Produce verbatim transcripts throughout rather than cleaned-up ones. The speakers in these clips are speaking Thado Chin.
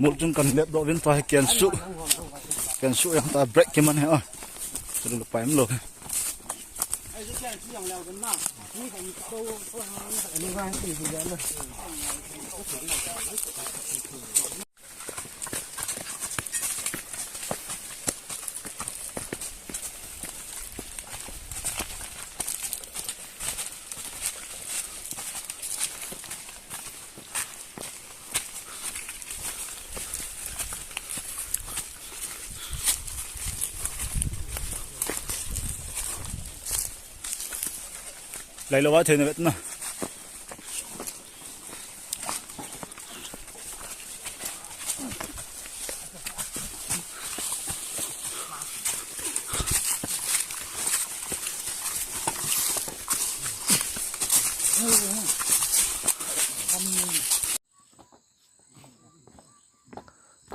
Mol chun kan lep doh vin, tua hi kensu. Kensu jong ta break kiman hi a. Tulu paim lou. Lai lou va thei na vet na.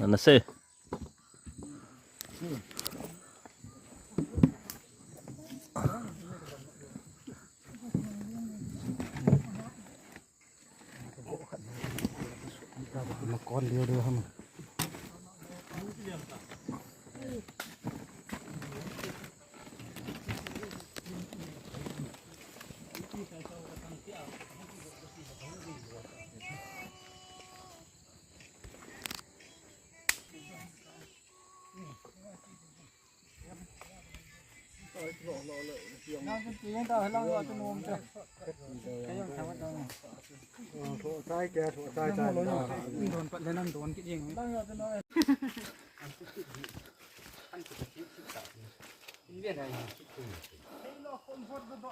Ana se.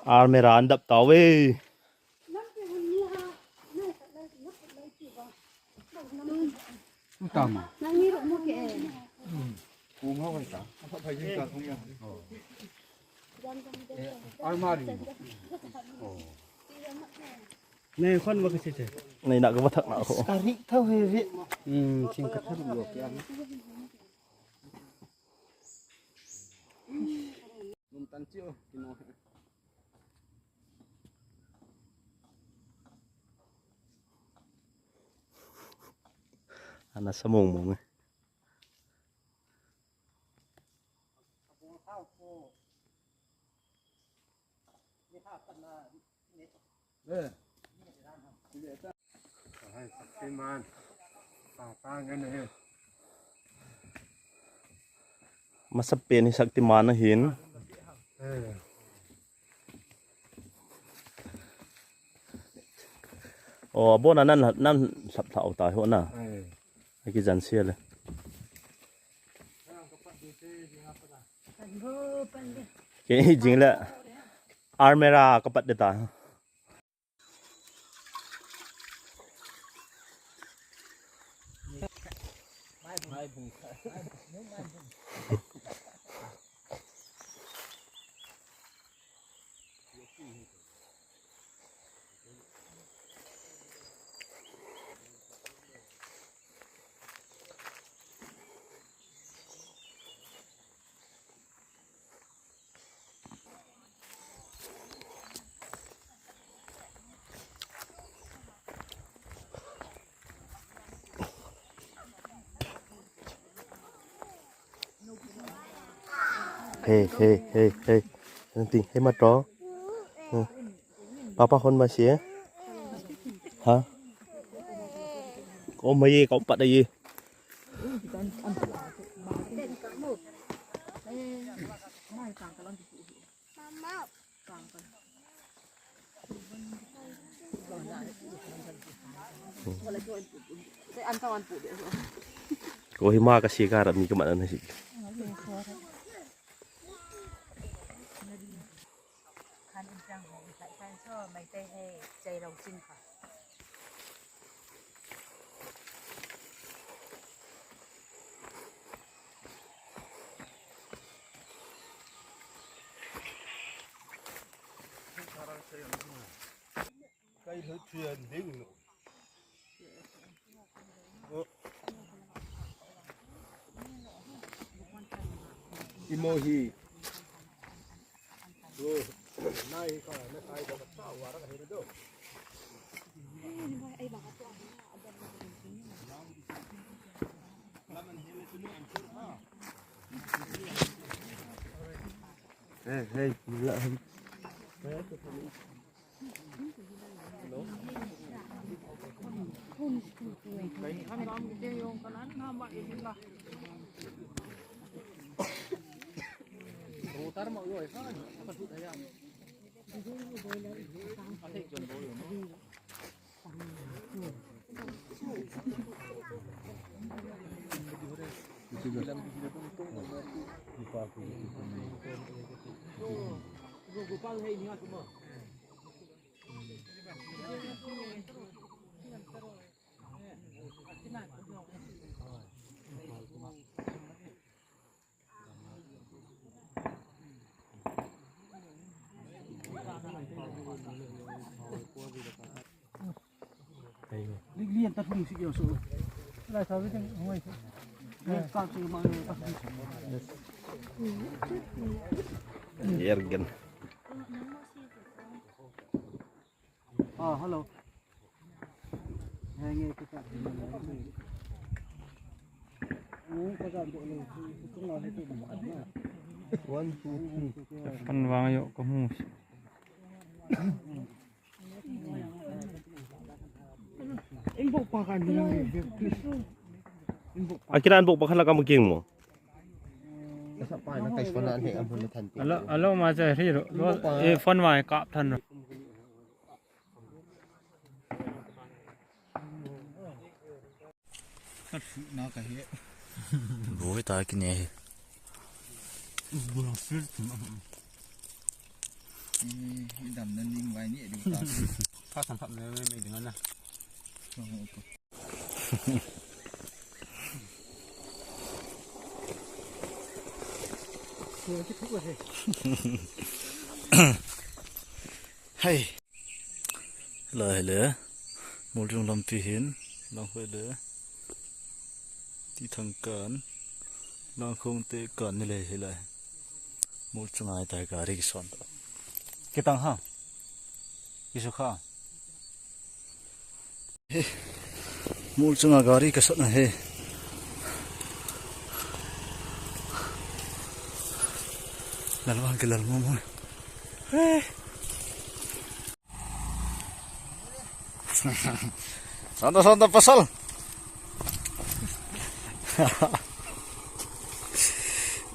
Almirah an dap tauve. Tama. Almari. Nei khon ba ka che che. Nei na ka ba thak na ko. Ka ri thau he ve. Hmm, ching ka thak lo kya. Lum tan chi o, kino. Ana sa mong mong e. Shaktiman. Tata ngan he. Masapen hi Shaktiman ahin. Eh. O, abon a nan, nan sap thau ta ho na. Eh. Aki jan sia le. Ke jing le. Almirah ka pat de ta. Hey, hey, hey, hey. Nanti, hey, matro. Hmm. Papa hon ma si, eh? Ha? Ko ma ye, ko pat ye. Ko hi ma ka si ka ra mi ka ma na si. Imo hi. Nai ka na kai da ta wa ra ka he do. Ergen. Ah, hello. One, two, three. Pan vang yo ka mu. Akiran bok pakhat la ka mu king mo. Alo, alo, ma cha ri ro. Alo, pa. E phone ma kap than ro. Khat fu na ka he. Boi ta ki ne he. Bula fir. Ni dam na ning vai ni di ta. Kha san khat me me ding na. Hai. Lai le. Muljung lampi hin. Lang hoi le. Ti thang kan. Lang khong te kan ni le hi lai. Muljung ai tai gari ki son. Ki tang ha. Ki su kha. He, mol chunga gari ka sot na he. Lal vang ke lal mo mo. He. Santa, santa, pasal.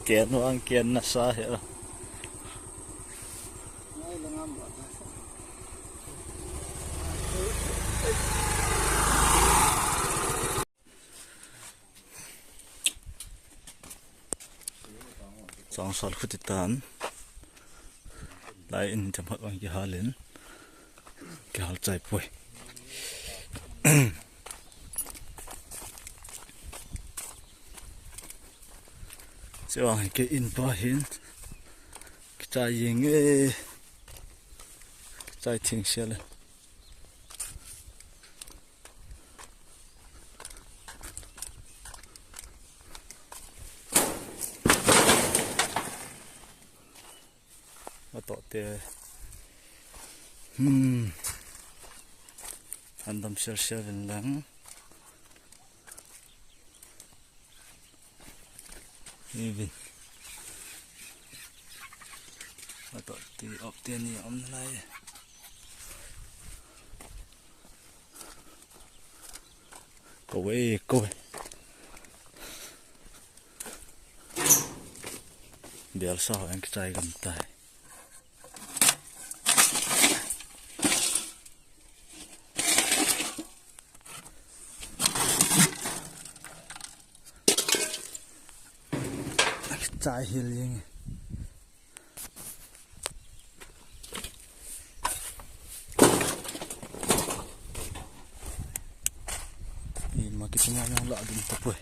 Ken vang, ken na sa he. Changsal khuti tan. Lai in jam hat vang kihal in. Kihal chai poi. Chevang hi ke in pa hin. Kichai jing e. Kichai thing sia le. Atoh te. Hmm. An dam sial sial vin lang. Ivin. Atoh ti op te ni om nalai. Ko e, ko e. Bial sa ho yang kichai gam tai. Chai hil jing. Ima kichunga yang la dum tapoi.